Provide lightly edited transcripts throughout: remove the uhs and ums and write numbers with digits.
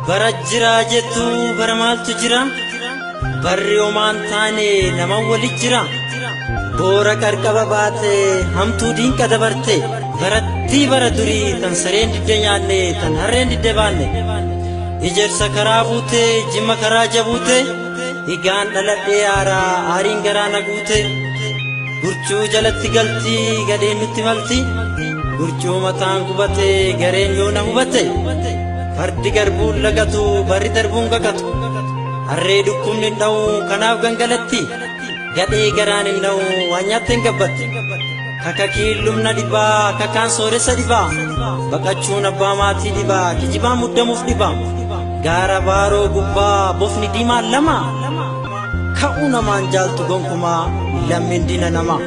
Bara jiraa jettu bara maaltu jira? Barri homaan taane nama walit jira. Boora qarqaba baate hamtuu diinqa dabarte barattii bara durii tan sareen didde nyaanne tan harreen didde baanne. Ijersa karaa buute jimma karaa jabuute higaan dhaladhee aaraa aariin garaa na guute. Gurcuu jalatti galti gadheen nutti malti gurcuu mataan gubate gareen yoo na hubate. Fardi garbuun lagatu barri darbuun qaqatu harree dhukkubni hin dha'u kanaaf gangalatti gadhee garaan hin dha'u waan nyaatte hin gabbatti. Kakakiin lumna dhibaa kakaan sooressa dhibaa baqachuun abbaa maatii dhibaa kijibaan muddamuuf dhibaa gaara baaroo gubbaa bofni diimaan lama ka'uu namaan jaaltu gonkumaa lammiin diina namaa.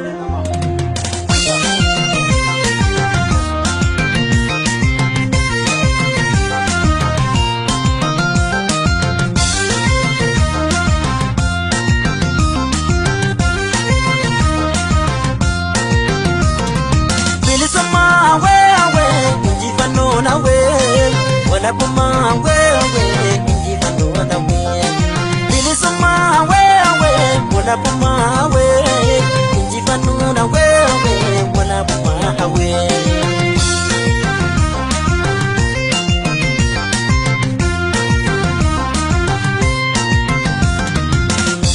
Bilisummaa hawwee hawwee injifannoon hawwee walabummaa hawwee hawwee injifannoon hawwee. Bilisummaa hawwee hawwee walabummaa hawwee injifannoon hawwee hawwee walabummaa hawwee.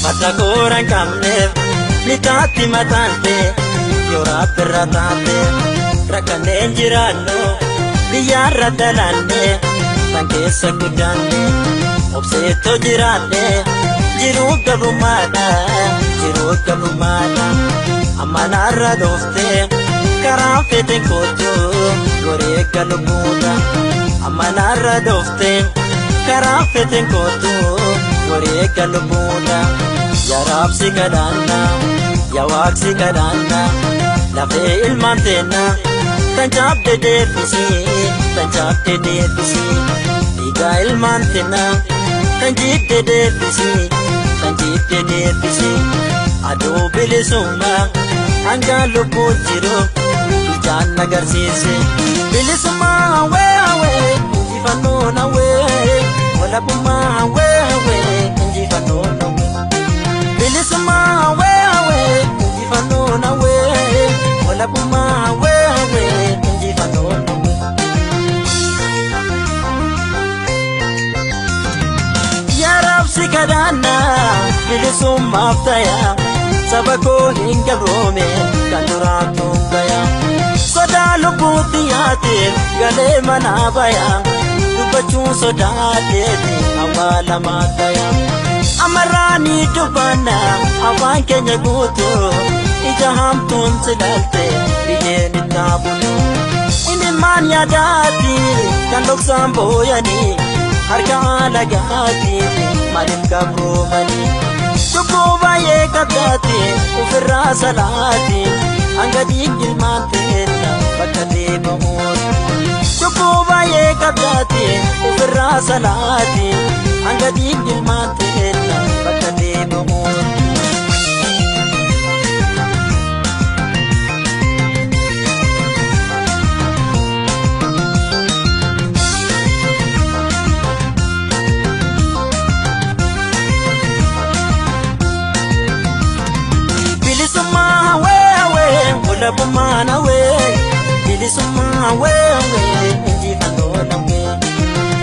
Farda koora hin qabneef lixaatti mataante yoo rabbirra taate rakkanneen jiraannu biyyaarra dalanne tan keessa guddaanne obseettoo jiraanne jiruu gabrummaadha jiruu gabrummaadha amma naarra dhoofte karaa feeten kootu wareega lubbuudha amma naarra dhoofte karaa feeten kootu wareega lubbuudha yaa raabsi kadhaanna yaa waaqsi kadhaanna lafee ilmaan teenna tan cabde deebisi tan cabde deebisi dhiigaa ilmaan teenna tan jidde deebisi tan jidde deebisi aduu bilisummaa hanga lubbuun jiru ijaan agarsiise bilisummaa hawwee hawwee injifannoon hawwee walabummaa hawwee hawwee injifannoon hawwee bilisummaa hawwee hawwee injifannoon hawwee walabummaa hawwee hawwee injifannoon hawwee. Yaa raabsi kadhaanna bilisummaaf taya saba koo hin gabroome kan duraan tuungaya. Sodaa lubbuutti yaateef galee manaa baya dubbachuun sodaateeti awwaalamaa taya. Amarraanii dubbanna afaan keenya guutuu ija hamtuun silaalte biyyeen itti bulu. Imimmaan yaadaati kan dhoksaan booyanii harka alagaati maaliif gabroomanii. Cubbuu baay'ee qabdaati ofirraa salaati hanga dhiigni ilmaan teenna bakka deebi'uun. Cubbuu baay'ee qabdaati ofirraa salaati hanga dhiigni ilmaan teenna bakka deebi'uun. Bilisummaa hawwee hawwee walabummaan hawwee bilisummaa hawwee hawwee injifannoon hawwee.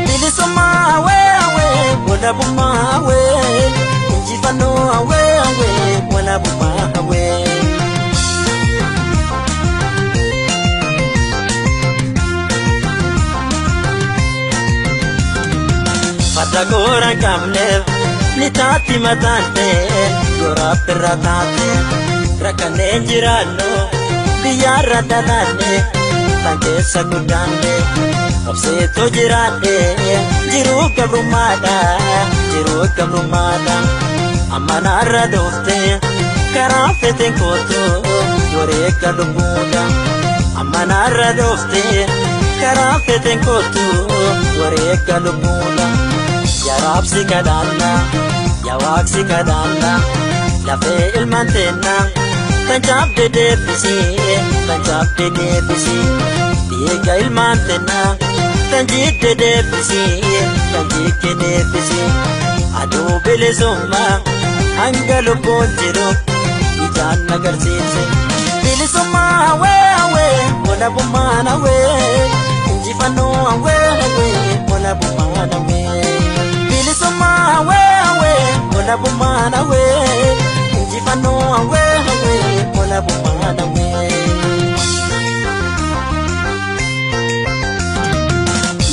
Bilisummaa hawwee hawwee walabummaa hawwee injifannoo hawwee hawwee walabummaa hawwee. Farda koora hin qabneef lixaatti mataante yoo rabbirra taate rakkanneen jiraannu biyyaarra dhalanne tan keessa guddaanne obseetoo jiraadhe jiruu gabrummaadha jiruu gabrummaadha amma naarra dhoofte karaa feeten kootu wareega lubbuudha amma naarra dhoofte karaa feeten kootu wareega lubbuudha yaa raabsi kadhaanna yaa waaqsi kadhaanna lafee ilmaan teenna tan cabde deebisi tan cabde deebisi dhiiga ilmaan teenna. Kan jidde deebisi kan jikke deebisi aduu bilisummaa hanga lubbuun jiru ijaan agarsiise. Bilisummaa hawwee hawwee walabummaan hawwee injifannoo hawwee hawwee walabummaan hawwee. Bilisummaa hawwee hawwee walabummaan hawwee injifannoo hawwee hawwee walabummaan hawwee.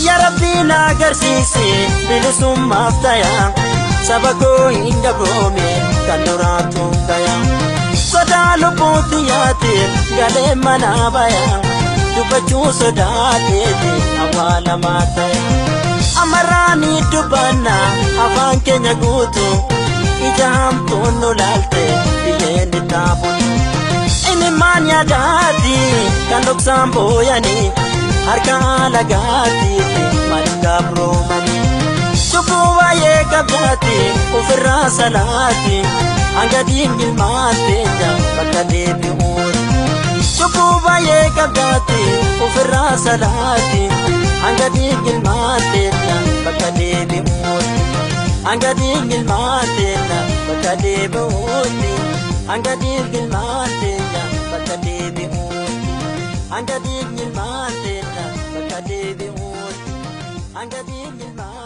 Yaa Rabbi na agarsiisi bilisummaaf taya saba koo hin gabroome kan duraatu gaya. Sodaa lubbuutti yaate galee mana baya dubbachuu sodaateeti awwaalamaa taya. Amarraanii dubbanna afaan keenya guutu ija hamtuun nu laalte biyyeen itti. Imimmaan yaadaati kan dhoksaan booyanii harka alagaatiifi maaliif gabroomanii. Cubbuu baay'ee qabdaati ofirraa salaati hanga diingilmaan teenya bakka deebi'uuti. Cubbuu baay'ee qabdaati ofirraa salaati hanga diingilmaan teenya bakka deebi'uuti. Hanga diingilmaan teenya bakka deebi'uuti. Hanga diingilmaan teenya bakka deebi'uuti. Hanga diingilmaan teenya bakka deebi'uuti. Hanga diingilmaan.